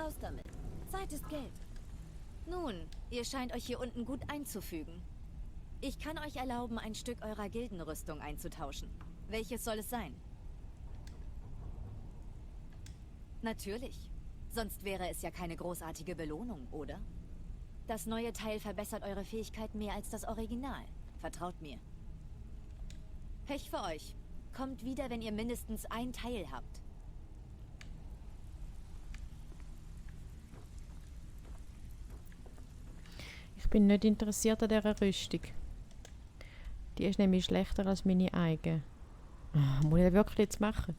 Raus damit. Zeit ist Geld. Nun, ihr scheint euch hier unten gut einzufügen. Ich kann euch erlauben, ein Stück eurer Gildenrüstung einzutauschen. Welches soll es sein? Natürlich. Sonst wäre es ja keine großartige Belohnung, oder? Das neue Teil verbessert eure Fähigkeit mehr als das Original. Vertraut mir. Pech für euch. Kommt wieder, wenn ihr mindestens ein Teil habt. Ich bin nicht interessiert an dieser Rüstung. Die ist nämlich schlechter als meine eigene. Muss ich das wirklich jetzt machen?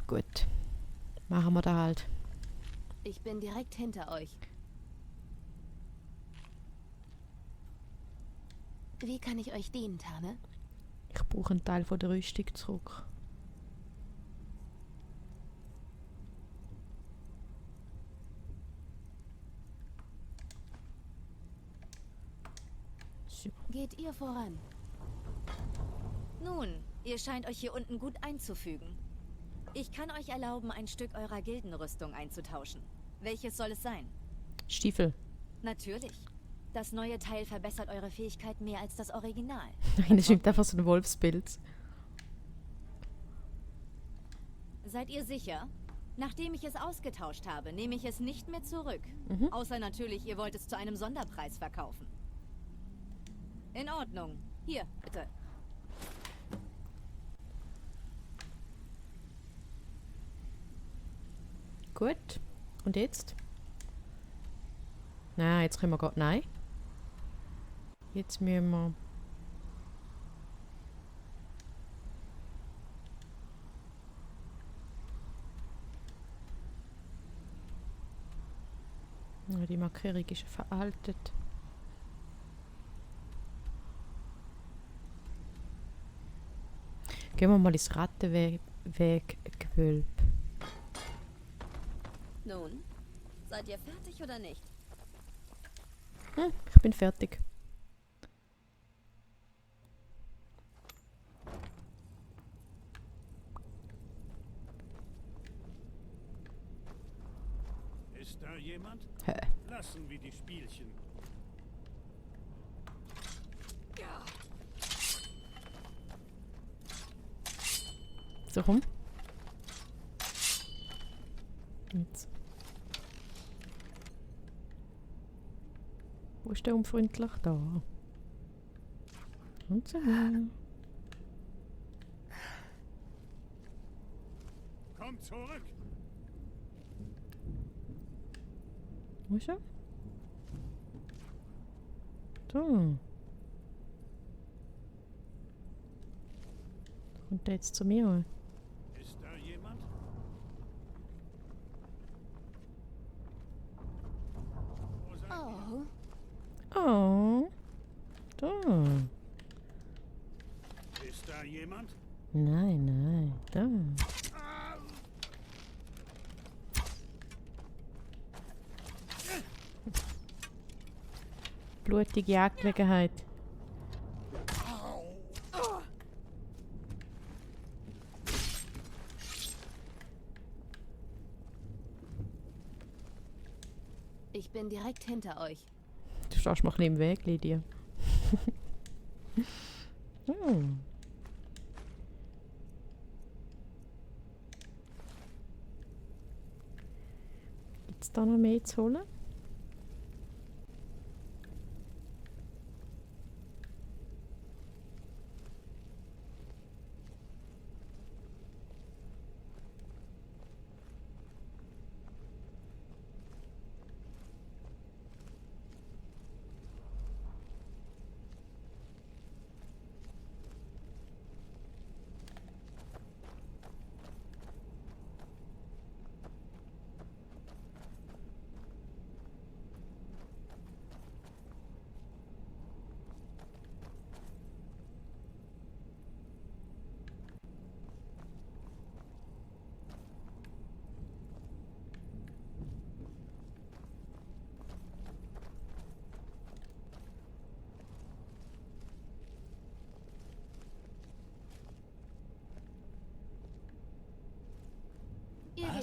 Gut. Machen wir das halt. Ich bin direkt hinter euch. Wie kann ich euch dienen, Tane? Ich brauche einen Teil von der Rüstung zurück. So. Geht ihr voran? Nun, ihr scheint euch hier unten gut einzufügen. Ich kann euch erlauben, ein Stück eurer Gildenrüstung einzutauschen. Welches soll es sein? Stiefel. Natürlich. Das neue Teil verbessert eure Fähigkeit mehr als das Original. Nein, das stimmt einfach so ein Wolfspilz. Seid ihr sicher? Nachdem ich es ausgetauscht habe, nehme ich es nicht mehr zurück. Außer natürlich, ihr wollt es zu einem Sonderpreis verkaufen. In Ordnung. Hier, bitte. Gut. Und jetzt? Nein, jetzt können wir gar... Nein. Jetzt müssen wir... Ja, die Markierung ist veraltet. Gehen wir mal ins Rattenweggewölbe. Nun, seid ihr fertig oder nicht? Ich bin fertig. Ist da jemand? Hä? Lassen wir die Spielchen. So rum. Jetzt. Wo ist der unfreundlich? Da. Und so. Komm zurück! Wo ist er? Da. Kommt der jetzt zu mir? Ist da jemand? Wo seid ihr? Oh, Oh. Da. Ist da jemand? Nein, nein. Da. Blutige Angelegenheit. ich bin direkt hinter euch. Du stehst mal ein bisschen im Weg, Lydia. Hm. Gibt es da noch mehr zu holen?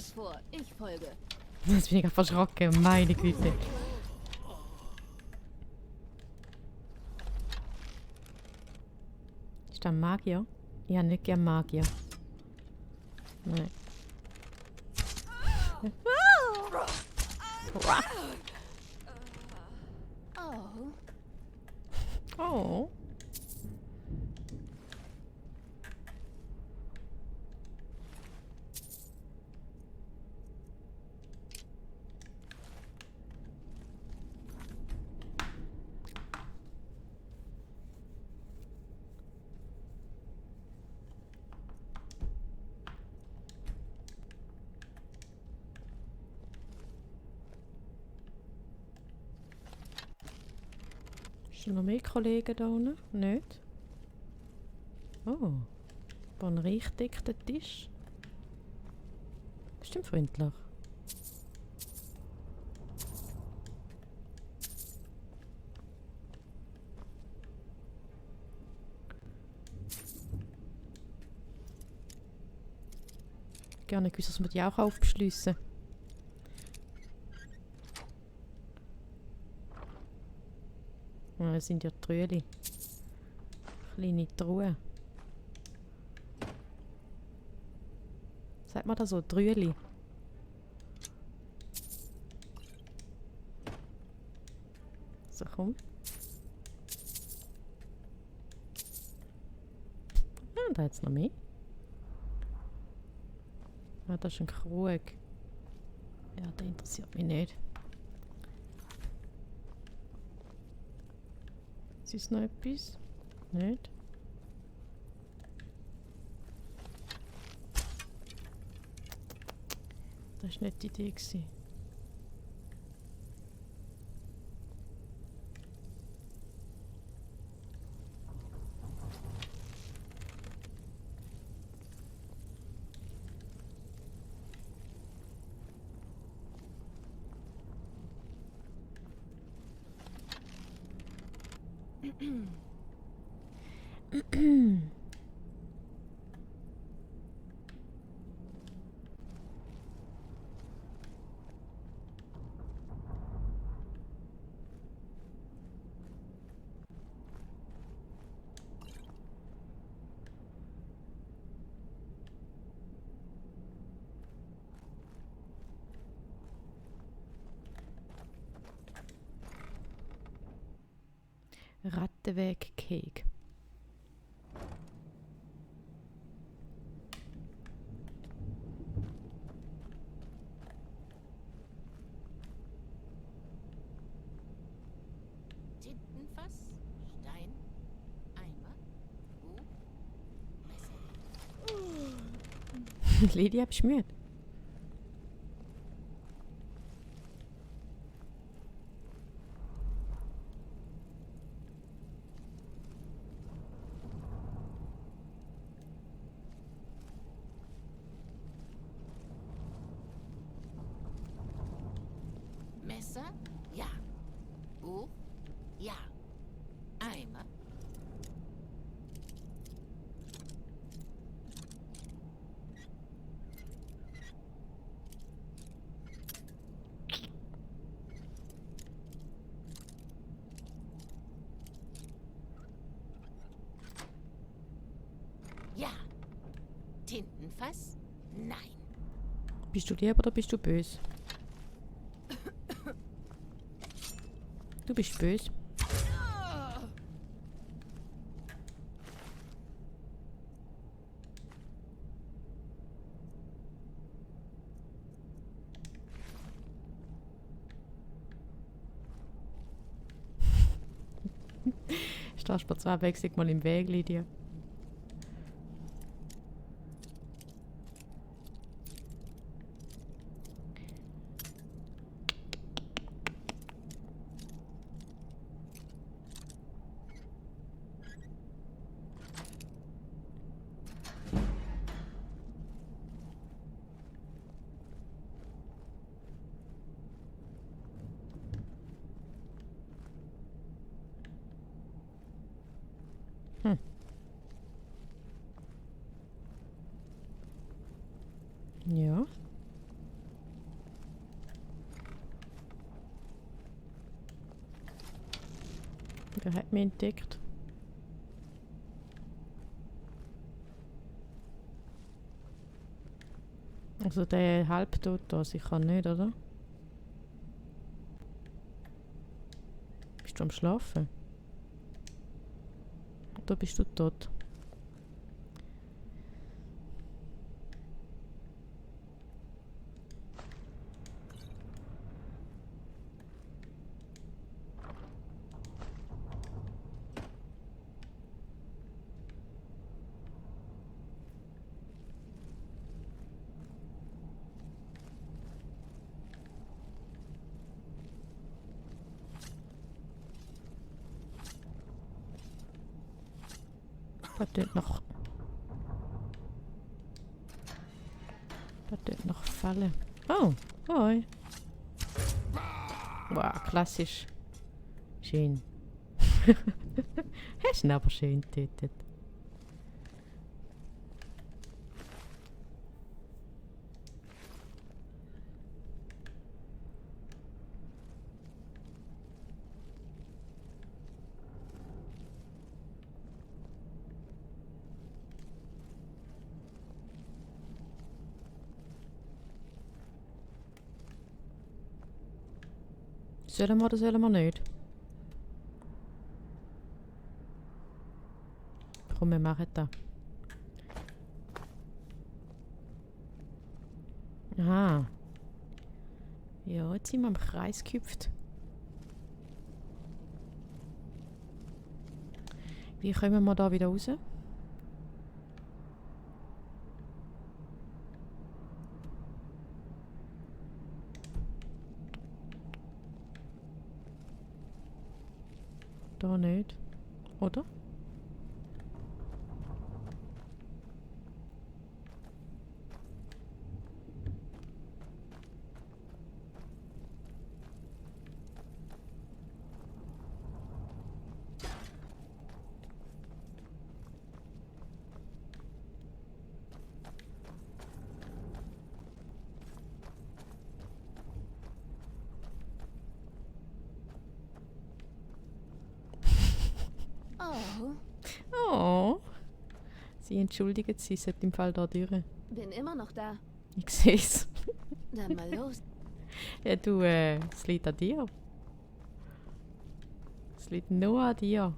Bereit vor. Ich folge. Jetzt bin ich gerade verschrocken. Meine Güte. Ist das ein Magier? Ich habe nicht gerne Magier. Nein. Oh. Oh. Sind noch mehr Kollegen da unten? Nicht? Oh. Ein reich dicker Tisch. Bestimmt freundlich. Gerne gewusst, dass wir die auch aufbeschliessen. Das sind ja Tröli. Kleine Truhen. Sagt man das so? Tröli. So, komm. Ah, da jetzt noch mehr. Ah, das ist ein Krug. Ja, der interessiert mich nicht. Ist noch etwas? Nicht? Das war nicht die Idee. Rattenweg-Cake. Tintenfass, Stein, Eimer, Buch, Messer. Lydia, bist du müde? Messer, ja. Buch, ja. Eimer. Ja. Tintenfass, nein. Bist du lieb oder bist du böse? Du bist böse. Stehst du zur Abwechslung mal im Weg, Lydia? Ja. Er hat mich entdeckt. Also der Halbtod da sicher nicht, oder? Bist du am Schlafen? Oder bist du tot? Das tut noch. Das tut noch fallen. Oh, hoi. Wow, klassisch. Schön. Hast ihn aber schön getötet. Sollen wir oder sollen wir nicht? Komm, wir machen das. Aha. Ja, jetzt sind wir im Kreis gehüpft. Wie kommen wir da wieder raus? Da nicht. Oder? Oh, Oh. Sie entschuldigt sich, sie sollte im Fall da durch. bin immer noch da. Ich sehe es. Dann mal los. Ja, du, es liegt an dir. Es liegt nur an dir.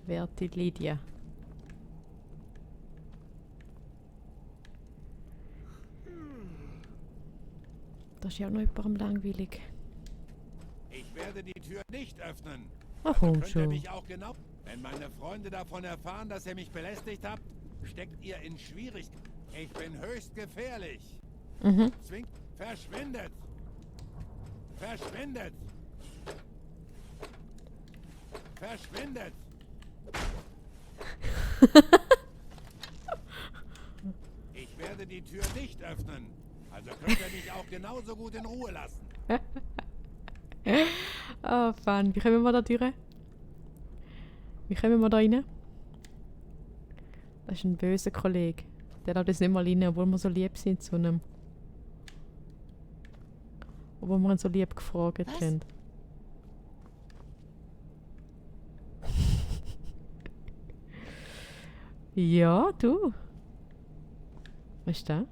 Werte Lydia. Das ist ja auch noch jemandem langweilig. Ich werde die Tür nicht öffnen. Ach, komm Könnt ihr schon. mich auch genau... Wenn meine Freunde davon erfahren, dass ihr mich belästigt habt, steckt ihr in Schwierigkeiten. Ich bin höchst gefährlich. Mhm. Verschwindet! Verschwindet! Verschwindet! Ich werde die Tür nicht öffnen. Also könnt ihr mich auch genauso gut in Ruhe lassen. Oh, Fun. Wie kommen wir da durch? Wie kommen wir da rein? Das ist ein böser Kollege. Der lässt das nicht mal rein, obwohl wir so lieb sind zu ihm. Obwohl wir ihn so lieb gefragt Was? haben. Ja, du. Was ist das?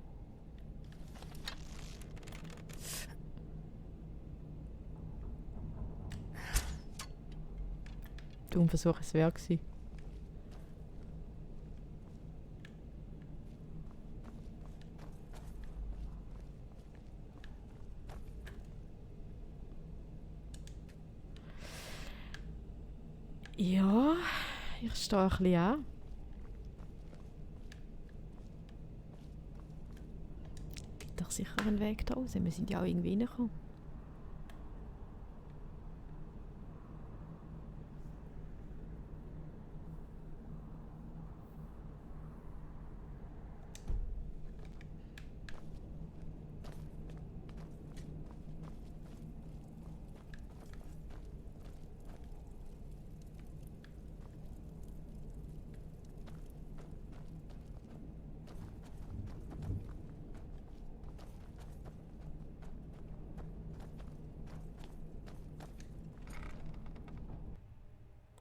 Du, ein Versuch, es wäre gewesen. Ja, ich stehe ein bisschen an. Gibt doch sicher einen Weg da raus. Wir sind ja auch irgendwie reingekommen.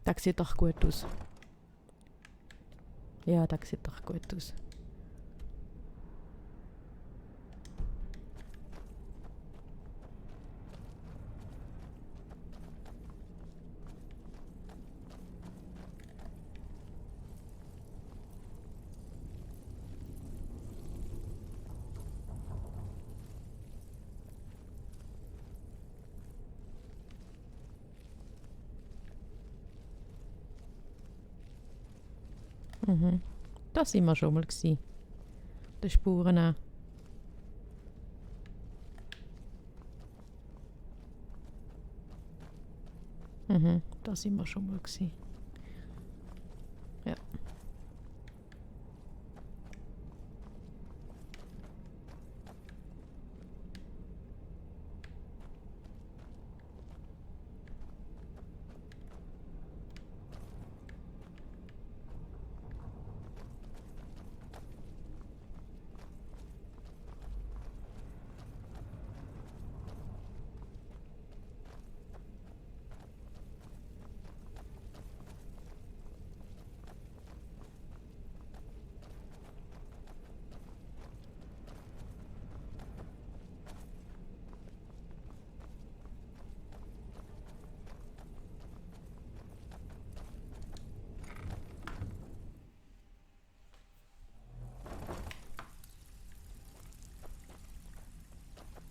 Das sieht doch gut aus. Ja, das sieht doch gut aus. Mhm. Da sind wir schon mal gsi. Die Spuren an. Mhm. Da sind wir schon mal gsi. Ja.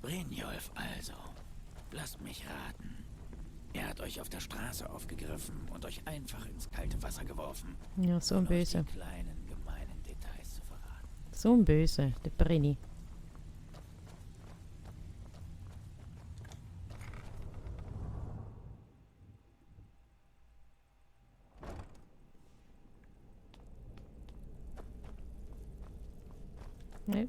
Brynjolf also. Lasst mich raten. Er hat euch auf der Straße aufgegriffen und euch einfach ins kalte Wasser geworfen. Ja, so ein ohne euch Böse. die kleinen, gemeinen Details zu verraten. So ein Böse, der Brenny. Nee.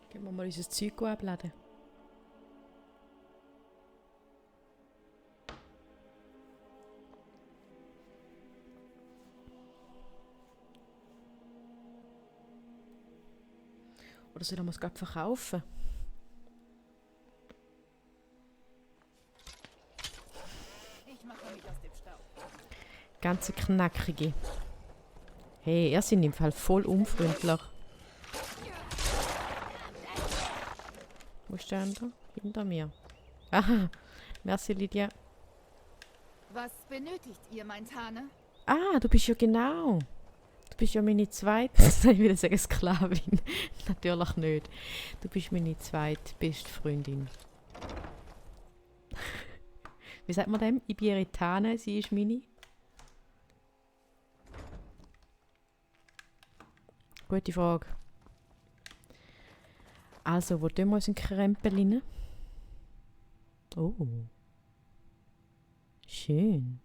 Gehen wir mal unser Zeug abladen. Oder sollen wir es gerade verkaufen? Ich mache mich aus dem Staub. Ganze knackige. Hey, ihr seid im Fall voll unfreundlich. Wo ist der andere? Hinter mir. Aha, merci Lydia. Was benötigt ihr, mein Tane? Ah, du bist ja genau. Du bist ja meine zweite, ich will sagen Sklavin. Natürlich nicht. Du bist meine zweite beste Freundin. Wie sagt man dem? Ich bin ihre Tane, sie ist meine. Gute Frage. Also, wo tun wir uns in Krempel rein? Oh. Schön.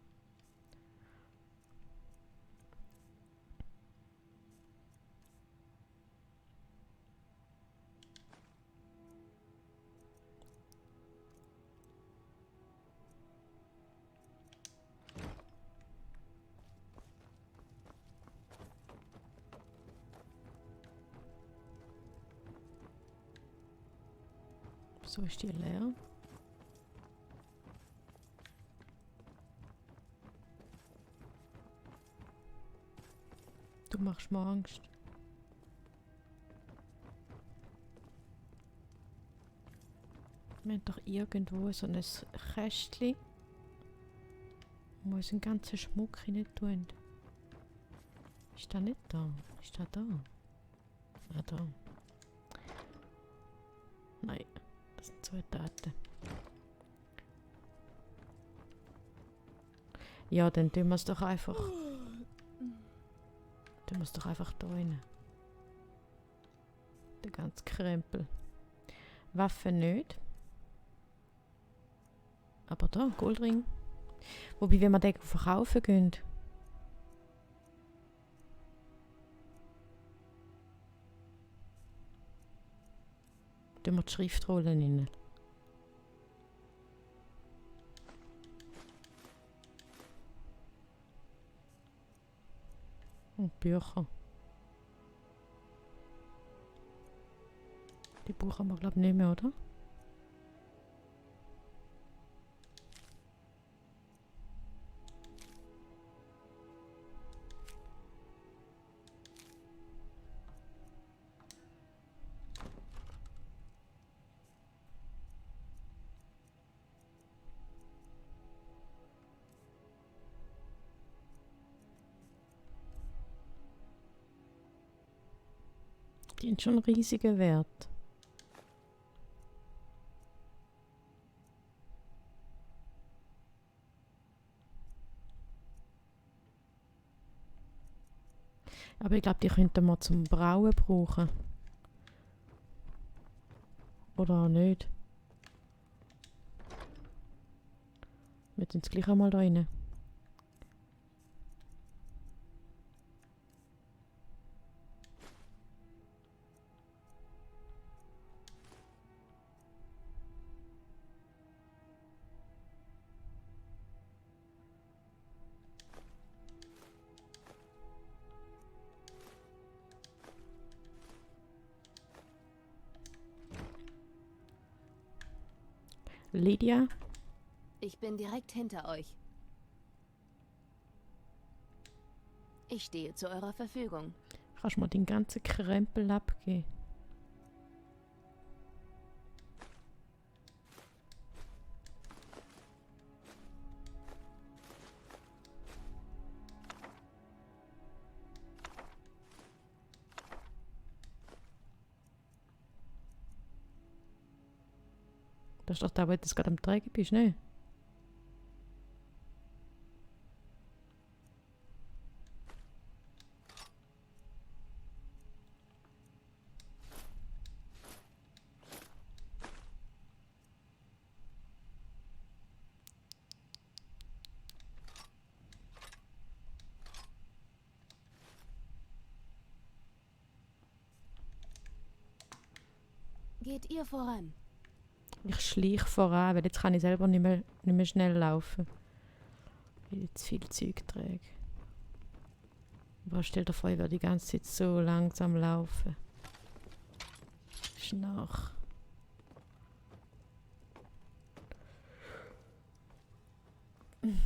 So ist die leer. Du machst mir Angst. Wir haben doch irgendwo so ein Kästchen, wo wir unseren ganzen Schmuck rein tun. Ist das nicht da? Ist das da? Ah, da. Nein, das sind zwei Daten. Ja, dann tun wir es doch einfach. muss doch einfach da rein. Der ganze Krempel. Waffen nicht. Aber da, Goldring. Wobei, wenn wir den verkaufen gehen. Tun wir die Schriftrollen rein. Und Bücher. Die brauchen wir, glaube ich, nicht mehr, oder? Die haben schon einen riesigen Wert. Aber ich glaube, die könnten wir zum Brauen brauchen. Oder auch nicht. Wir tun es gleich einmal da rein. Lydia, Ich bin direkt hinter euch. Ich stehe zu eurer Verfügung. kannst du mir den ganzen Krempel abgeben? Das ist doch da, wo du das gerade am Tragen bist, ne? Geht ihr voran? Ich schleiche voran, weil jetzt kann ich selber nicht mehr schnell laufen. Weil ich zu viel Zeug trage. Aber stell dir vor, ich werde die ganze Zeit so langsam laufen. Schnarch.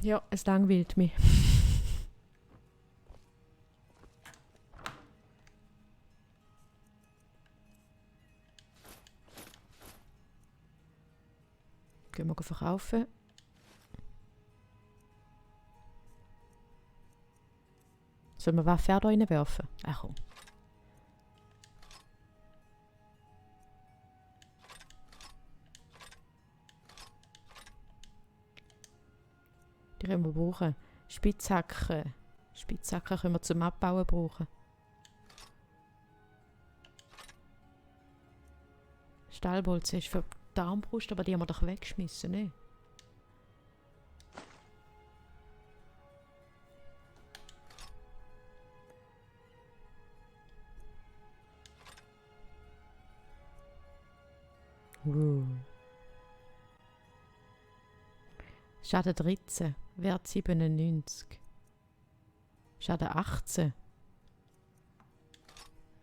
Ja, es langweilt mich. Gehen wir verkaufen. Sollen wir Waffen da reinwerfen? Ach komm. Die können wir brauchen. Spitzhacken. Spitzhacken können wir zum Abbauen brauchen. Stahlbolzen ist für die Armbrust, aber die haben wir doch weggeschmissen, ne? Schaden 13, Wert 97. Schaden 18.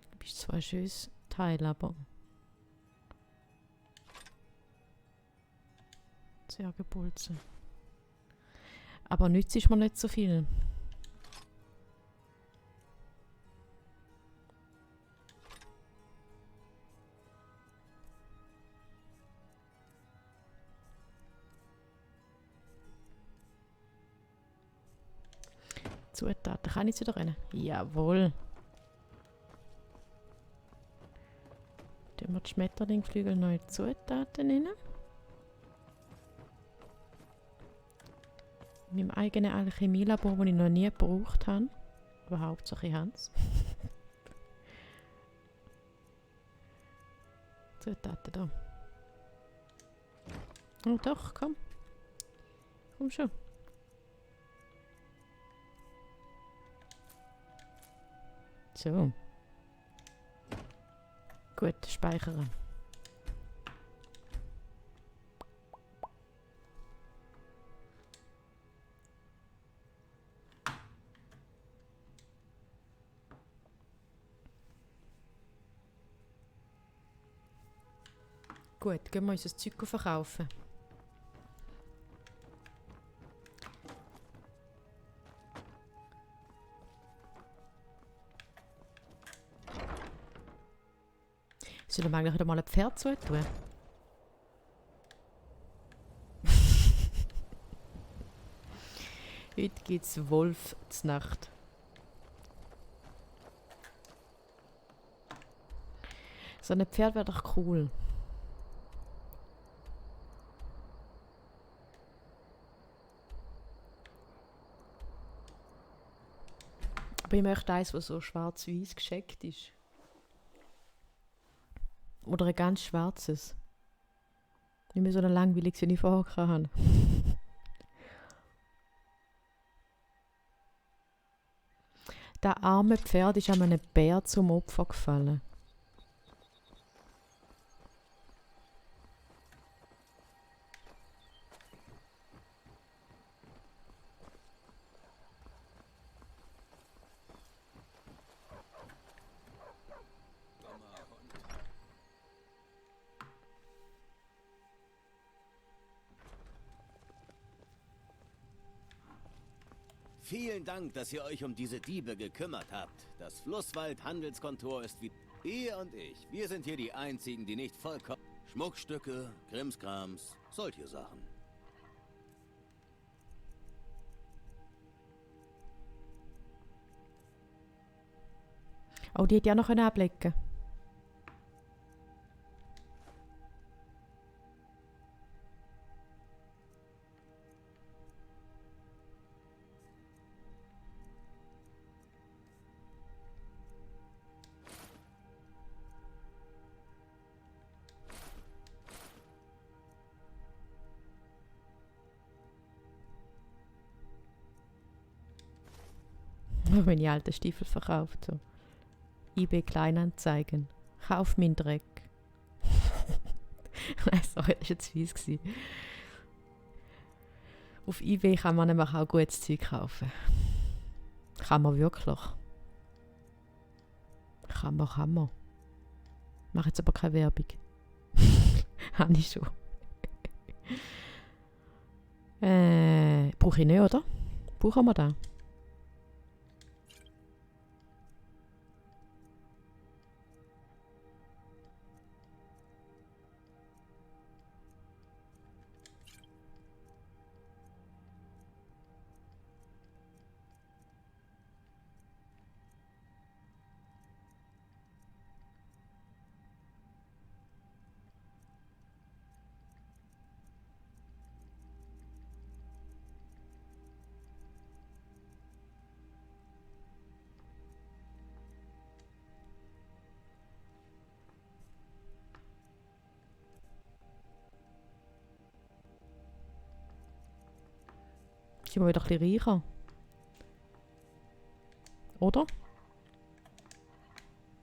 Du bist zwar ein schönes Teil, aber... Zwergenbolzen. Aber nützt ist mir nicht so viel. Zutaten. Kann ich sie da rein? Jawohl. Tun wir die Schmetterlingflügel neue Zutaten rein. In meinem eigenen Alchemielabor, das ich noch nie gebraucht habe. Aber Hauptsache ich habe es. Zutaten da. Oh doch, komm. Komm schon. So. Gut, speichern. Gut, gehen wir unser Zeug verkaufen. Sollen wir eigentlich wieder mal ein Pferd zutun? Heute gibt es Wolf zur Nacht. So ein Pferd wäre doch cool. Aber ich möchte eins, das so schwarz-weiß gescheckt ist. Oder ein ganz schwarzes. Nicht mehr so ein langweiliges, wie ich vorher hatte. Das arme Pferd ist an einem Bär zum Opfer gefallen. Vielen Dank, dass ihr euch um diese Diebe gekümmert habt. Das Flusswald-Handelskontor ist wie... Ihr und ich, wir sind hier die Einzigen, die nicht vollkommen... Schmuckstücke, Krimskrams, solche Sachen. Oh, die hätte ja noch ablecken können. Meine alten Stiefel verkauft. So. eBay Kleinanzeigen. Kauf meinen Dreck. Nein, sorry, das war jetzt fies gewesen. Auf eBay kann man nämlich auch gutes Zeug kaufen. Kann man wirklich. Kann man. Mach jetzt aber keine Werbung. Habe ich schon. Brauche ich nicht, oder? Brauchen wir das? Sind wir wieder ein bisschen reicher. Oder?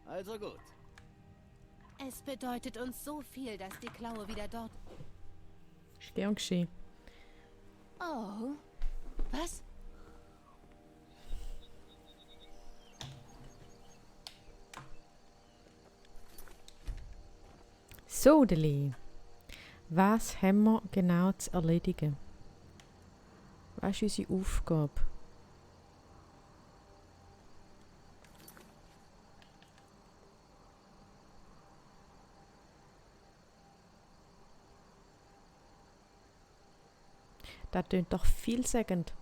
Also gut. Es bedeutet uns so viel, dass die Klaue wieder dort... Ist gern geschehen. Oh. Was? So, Deli. Was haben wir genau zu erledigen? Was ist unsere Aufgabe? Das klingt doch vielsagend.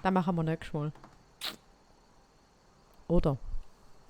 Das machen wir nächstes Mal. Oder?